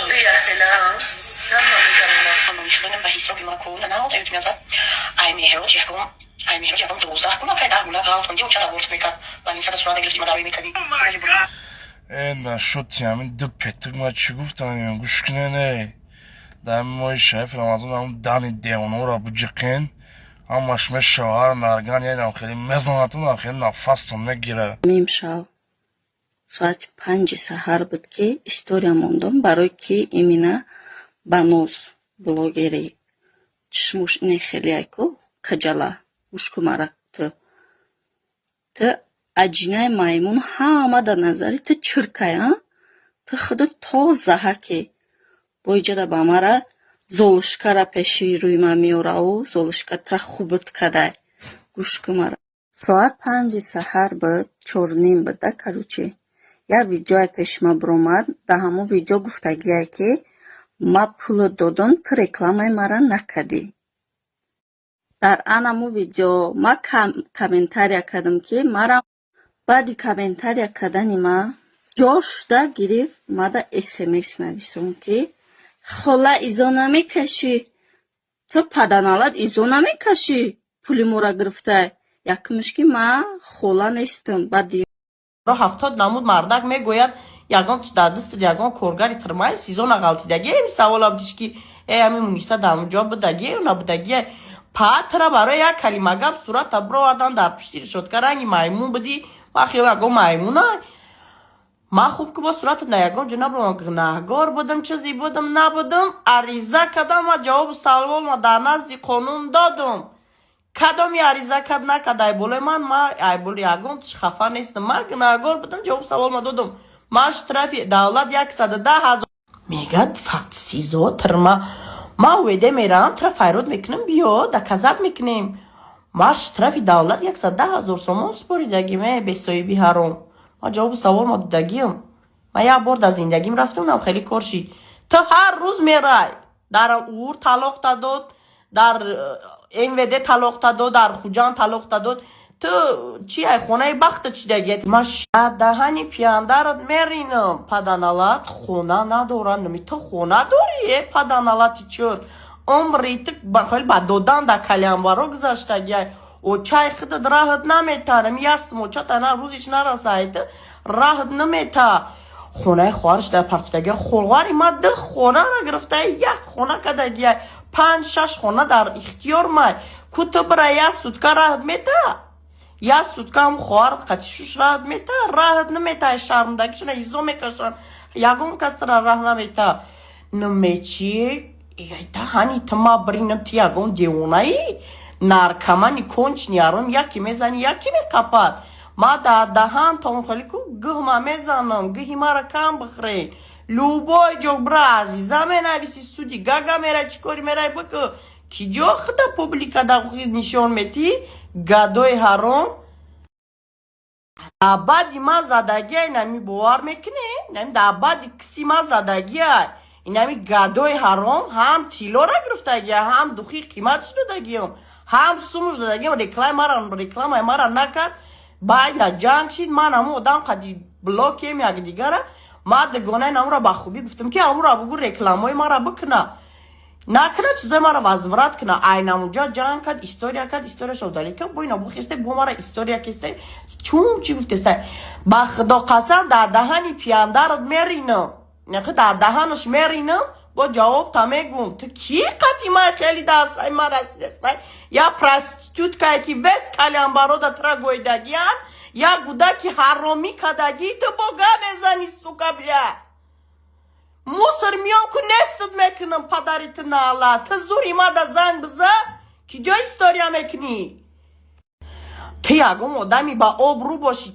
Дияхела ҳама медонам, ҳама мислинам ба ҳисоби ма ку нанаодаёд меазад. Ай меҳроҷ якум, ай меҳроҷ якум 12 гула кай, 10 гула ғалтон ди очада борт мекард. Балинсада сурат гирифти, ма дарои мекардӣ. Э, нашуд ҳамин ду петук. Ма чӣ гуфтам? Гӯш кунен, эй, дар ҳамин моҳи шарифи Рамазон ҳамн дани девонаро буҷиқен, ҳамаш мешава. Нарган янам хеле мезанатун, хеле нафастон мегира. Имшаб соати 5-и саҳар буд, ки история мондам, барои ки имина Баноз блогери чишмуш ине хеле ку каҷала. Гӯш ку мара, ту аҷинаи маймун, ҳама дар назари ту чиркай, а ту худо тозаҳа, ки бо иҷода ба мара Золушкара пеши рӯи ман меораву Золушка тура хубут кадай. Гӯш ку мара, соат 5-и саҳар буд, 4:30 буд да. Короче, як видеое пеши ма биромад. Дар ҳамон видео гуфтагие, ки ма пуло додам, ту рекламаи мара накардӣ. Дар анаму видео ма комментария кардам, ки мара баъди комментария кардани ма ҷошда гирифт, мада смс нависон, ки хола, изо намекашӣ, ту паданалат изо намекашӣ, пули моро гирифтай. Якумш, ки ма хола нестам, баъди 70 намуд мардак мегӯяд, ягон дар дастат ягон коргари тирмаи сезона ғалтидаги. Ем савола будиш, ки э, ҳами Муниса дар ҳамун ҷо будагие ё набудагие. Патра барои як калима гап сурата бировардан дар пишти решётка, ранги маймун будӣ. Ман хиёл ягон маймуна. Ман хуб, ки бо суратат на ягон ҷо набудам. Гунаҳгор будам, чизе будам, набудам, ариза кардам ва ҷавобу саволма дар назди қонун додум. Кадоми ариза кард, накард, ай болои ман, ма ай болои ягон хафа нестам. Ман гунаҳгор будам, ҷавобу саволма додум. Ман штрафи давлат 110 000 мегад, факт СИЗО, тирма. Ман УВД меравам, тира файрод мекунам, биё доказать мекунем. Ман штрафи давлат 110 000 сомон супоридагим. Э, бесоҳиби ҳаром, ман ҷавобу саволма додагиам. Ман як бор дар зиндагим рафтам, нам хеле кор шид. Ту ҳар рӯз мерай, дар ур талоқта дод, дар МВД талоқта дод, дар Хуҷанд талоқта дод. Ту чи ай хонаи бахта чидагият? Ман даҳани пияндарат меринам. Паданалат хона надорам. Ту хона дорӣ, э, паданалати чӯр, умри ту хеле ба додан дар калянбаро гузаштагиай. Очай худат раҳат наметанам, ясмочата на рӯзиш нарасайт, раҳат намета. Хонаи хоҳараш дар партидагия. Хоҳари ма ду хонара гирифта, як хона кадагия, панҷ шаш хона дар ихтиёр май. Ку ту бира, як сутка раҳат мета? Як сутка ҳам хоҳарат қатишуш раҳат мета? Раҳат намета. Шармдагишона изо мекашанд, ягон кас тара раҳ намета. Намечи даҳани ту ма биринам. Ту ягон девонаи наркомани конченый ҳаром, яке мезани, яке меқапад. Ма дар даҳан тон хеле ку гӯҳма мезанам, гӯҳи мара кам бихӯред. Любой ҷо бира, ариза менависи, суди Гага мерай, чӣ кори мерай бикӯ, ки ҷо худа публика да нишон метӣ, гадои ҳаром. Баъди ман задагиай, нами бовар мекунӣ, нами дар баъди киси ман задагиай. Инами гадои ҳаром ҳам тиллора гирифтагия, ҳам духи қиматш додагиям, ҳам сумуш додагиам. Рекламаи мара накард, байда ҷанг шид. Ман ҳамун одам қади блокем якдигара. Ма дугонаи намура ба хубӣ гуфтам, ки ҳамура бугу, рекламаи мара бикуна, накуна, чизои мара возврат куна. Айнамуҷа ҷанг кард, история кард, историяшо удалить кард. Бо ина бухесте, бо мара история кесте, чун чӣ гуфтесте. Ба худо қасам, дар даҳани пияндарат меринам, дар даҳанаш меринам, бо ҷавоб та мегум. Ту ки қати ма хеле дастаи ма расидестай? Я проституткае, ки вес калянбарода тура гӯйдагиян, я гудаки ҳаромӣ кадагӣ, ту бо га мезани, сука, бля. Мусор миём ку, нестат мекунам, падари ту наала. Ту зури мада занг биза, ки ҷо история мекунӣ? Ту ягон одами ба обрӯ бошӣ.